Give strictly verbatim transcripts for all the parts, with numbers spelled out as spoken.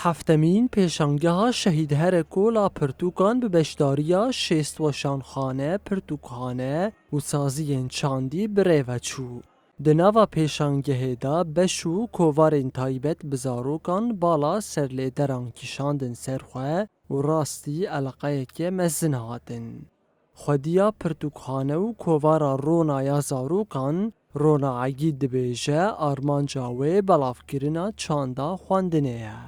Heftemîn pêşangeha Şehîd Hereko la pirtûkan bi beşdariya şêst weşanxane, pirtûkxane û saziyên çandî bi rê ve çû. Di nava pêşangehê de beş û kovarên taybet bi zarokan bala serlêderan kişandin ser xwe û rastî eleqeyeke mezin hatin. Xwediya pirtûkxane û kovara Rona ya zarokan, Rona Egîd dibêje armanca wê belavkirina çanda xwendinê ye.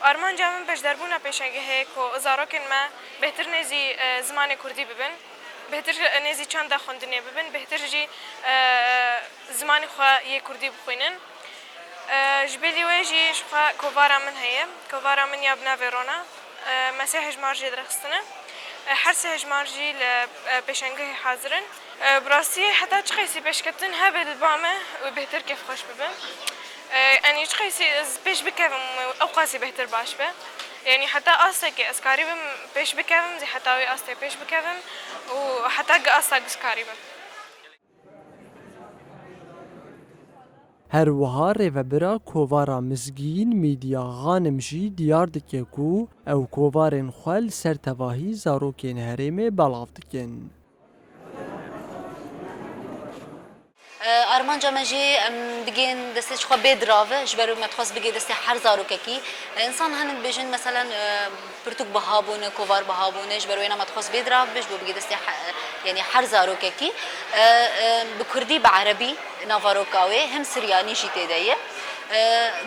Armanca min beşdarbûna pêşangehê ku zarokên me bêhtir nêzî, e, zimanê kurdî bibin, bêhtir nêzî çanda xwendinê bibin, bêhtir jî, e, zimanê xwe yê kurdî bixwînin. E, ji bilî wê jî ji xwe kovara min heye. Kovara min ya bi navê Rona. E, me sê hejmar jê derxistine. E, her sê hejmar jî li, e, pêşangehê hazir in. E, bi rastî heta çiqasî pêşketin hebe li ba me, wê bêhtir kêfxweş bibim. E, yanî çiqasî ez pêş bikevim, ew qasî bêhtir baş be. Yanî heta astekê ez karîbim pêş bikevim, zî heta wê astê pêş bikevim û heta gi asta gi ez karîbim. Her wiha rêvebira Kovara Mizgîn Mîdya Xanim jî diyar dike ku ew kovarên xwe li ser tevahî zarokên herêmê belav dikin. Armanca me jî em bigên destê ji xwe bê dirav, ji ber me dixwest bigê destê her zarokekî. Însan hene dibêjin, meselen, pirtûk biha bûne, kovar biha bûne, ji ber wêna me dixwest bê dirav bibe, ji bo bigê destê he-, yanî her zarokekî. Bi kurdî, bi erebî navaroka wê, him siryanî jî tê de ye.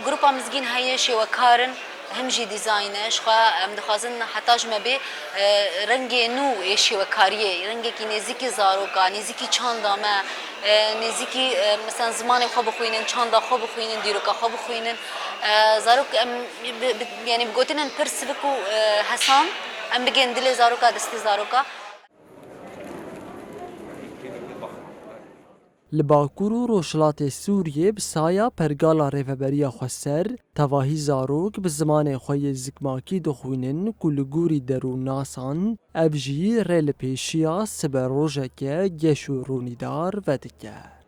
Grupa Mizgîn heye, şêwekar in, him jî dîzayn e. Ji xwe em dixwazin heta ji me bê, rengê nû ê şêwekariyê, rengekî nêzîkî zaroka, nêzîkî çanda me, nêzîkî, mesela zimanê xwe bixwînin, çanda xwe bixwînin, dîroka xwe bixwînin. Zarok em bi, bi, yanî bi gotinên pir sivik û, e, hesan, em bigên dilê zaroka, destê zaroka. Li Bakur û Rojhilatê Sûriyê bi saya pergala Rêveberiya Xweser, tevahî zarok bi zimanê xwe yê zikmakî dixwînin ku li gorî derûnasan, ev jî rê li pêşiya siberojeke geş û rûnîdar vedike.